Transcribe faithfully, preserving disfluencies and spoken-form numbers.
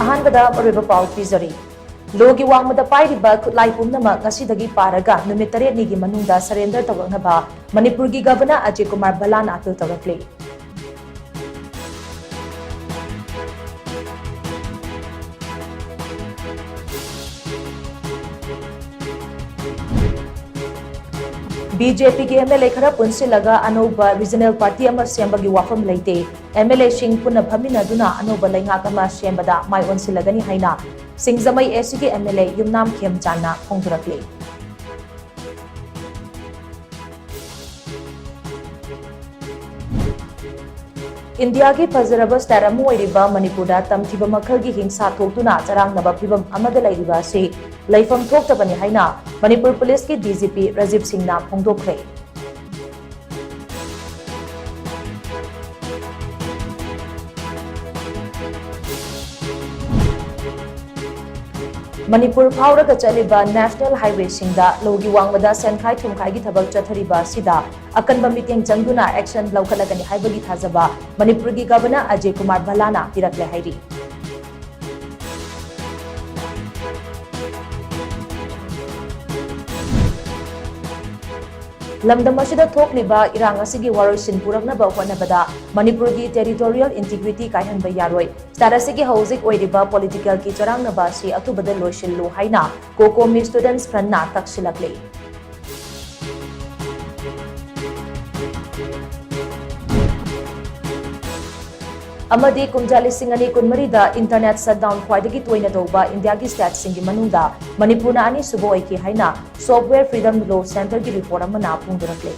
ꯑꯍꯥꯟꯕꯗ ꯑꯔꯣꯏꯕ ꯄꯥꯎ ꯄꯤꯖꯔꯤ꯫ ꯂꯣꯒꯤ ꯋꯥꯡꯃꯗ ꯄꯥꯏꯔꯤꯕ ꯈꯨꯠꯂꯥꯏ ꯄꯨꯝꯅꯃꯛ ꯉꯁꯤꯗꯒꯤ ꯄꯥꯔꯒ ꯅꯨꯃꯤꯠ ꯇꯔꯦꯠꯅꯤꯒꯤ ꯃꯅꯨꯡꯗ surrender ꯇꯧꯔꯛꯅꯕ ꯃꯅꯤꯄꯨꯔꯒꯤ Governor Ajay Kumar ꯕꯂꯥꯅ appeal ꯇꯧꯔꯛꯂꯤ꯫ BJPꯒꯤ MLA ꯈꯔ ꯄꯨꯟꯁꯤꯜꯂꯒ ꯑꯅꯧꯕ regional party ꯑꯃ ꯁꯦꯝꯕꯒꯤ ꯋꯥꯐꯝ ꯂꯩꯇꯦ꯫ MLAꯁꯤꯡ ꯄꯨꯟꯅ ꯐꯝꯃꯤꯟꯅꯗꯨꯅ ꯑꯅꯧꯕ ꯂꯩꯉꯥꯛ ꯑꯃ ꯁꯦꯝꯕꯗ ꯃꯥꯏ ꯑꯣꯟꯁꯤꯜꯂꯒꯅꯤ ꯍꯥꯏꯅ ꯁꯤꯡꯖꯃꯩ ACꯒꯤ MLA ꯌꯨꯝꯅꯥꯝ ꯈꯦꯝꯆꯥꯟꯅ ꯐꯣꯡꯗꯣꯔꯛꯂꯤ꯫ ꯏꯟꯗꯤꯌꯥꯒꯤ ꯐꯖꯔꯕ state ꯑꯃ ꯑꯣꯏꯔꯤꯕ ꯃꯅꯤꯄꯨꯔꯗ ꯇꯝꯊꯤꯕ ꯃꯈꯜꯒꯤ ꯍꯤꯡꯁꯥ ꯊꯣꯛꯇꯨꯅ ꯆꯔꯥꯡꯅꯕ ꯐꯤꯚꯝ ꯑꯃꯗ ꯂꯩꯔꯤꯕ ꯑꯁꯤ ꯂꯩꯐꯝ ꯊꯣꯛꯇꯕꯅꯤ ꯍꯥꯏꯅ ꯃꯅꯤꯄꯨꯔ ꯄꯨꯂꯤꯁꯀꯤ DGP ꯔꯥꯖꯤꯕ ꯁꯤꯡꯅ ꯐꯣꯡꯗꯣꯛꯈ꯭ꯔꯦ꯫ ꯃꯅꯤꯄꯨꯔ ꯐꯥꯎꯔꯒ ꯆꯠꯂꯤꯕ national highwayꯁꯤꯡꯗ ꯂꯣꯒꯤ ꯋꯥꯡꯃꯗ ꯁꯦꯟꯈꯥꯏ ꯊꯨꯝꯈꯥꯏꯒꯤ ꯊꯕꯛ ꯆꯠꯊꯔꯤꯕ ꯑꯁꯤꯗ ꯑꯀꯟꯕ ꯃꯤꯠꯌꯦꯡ ꯆꯪꯗꯨꯅ action ꯂꯧꯈꯠꯂꯒꯅꯤ ꯍꯥꯏꯕꯒꯤ ꯊꯥꯖꯕ ꯃꯅꯤꯄꯨꯔꯒꯤ Governor ꯑꯖꯌ ꯀꯨꯃꯥꯔ ꯕꯂꯥꯅ ꯄꯤꯔꯛꯂꯦ ꯍꯥꯏꯔꯤ꯫ ꯂꯝꯗꯝ ꯑꯁꯤꯗ ꯊꯣꯛꯂꯤꯕ ꯏꯔꯥꯡ ꯑꯁꯤꯒꯤ ꯋꯥꯔꯣꯏꯁꯤꯟ ꯄꯨꯔꯛꯅꯕ ꯍꯣꯠꯅꯕꯗ ꯃꯅꯤꯄꯨꯔꯒꯤ territorial integrity ꯀꯥꯏꯍꯟꯕ ꯌꯥꯔꯣꯏ꯫ State ꯑꯁꯤꯒꯤ ꯍꯧꯖꯤꯛ ꯑꯣꯏꯔꯤꯕ politicalꯒꯤ ꯆꯔꯥꯡꯅꯕ ꯑꯁꯤ ꯑꯊꯨꯕꯗ ꯂꯣꯏꯁꯤꯜꯂꯨ ꯍꯥꯏꯅ COCOMI Students Frontꯅ ꯇꯛꯁꯤꯜꯂꯛꯂꯤ꯫ ꯑꯃꯗꯤ ꯀꯨꯝꯖꯥ ꯂꯤꯁꯤꯡ ꯑꯅꯤ ꯀꯨꯟꯃꯔꯤꯗ internet shutdown ꯈ꯭ꯋꯥꯏꯗꯒꯤ ꯇꯣꯏꯅ ꯇꯧꯕ ꯏꯟꯗꯤꯌꯥꯒꯤ stateꯁꯤꯡꯒꯤ ꯃꯅꯨꯡꯗ ꯃꯅꯤꯄꯨꯔꯅ ꯑꯅꯤꯁꯨꯕ ꯑꯣꯏꯈꯤ ꯍꯥꯏꯅ Software Freedom Law Centreꯒꯤ report ꯑꯃꯅ ꯐꯣꯡꯗꯣꯔꯛꯂꯤ꯫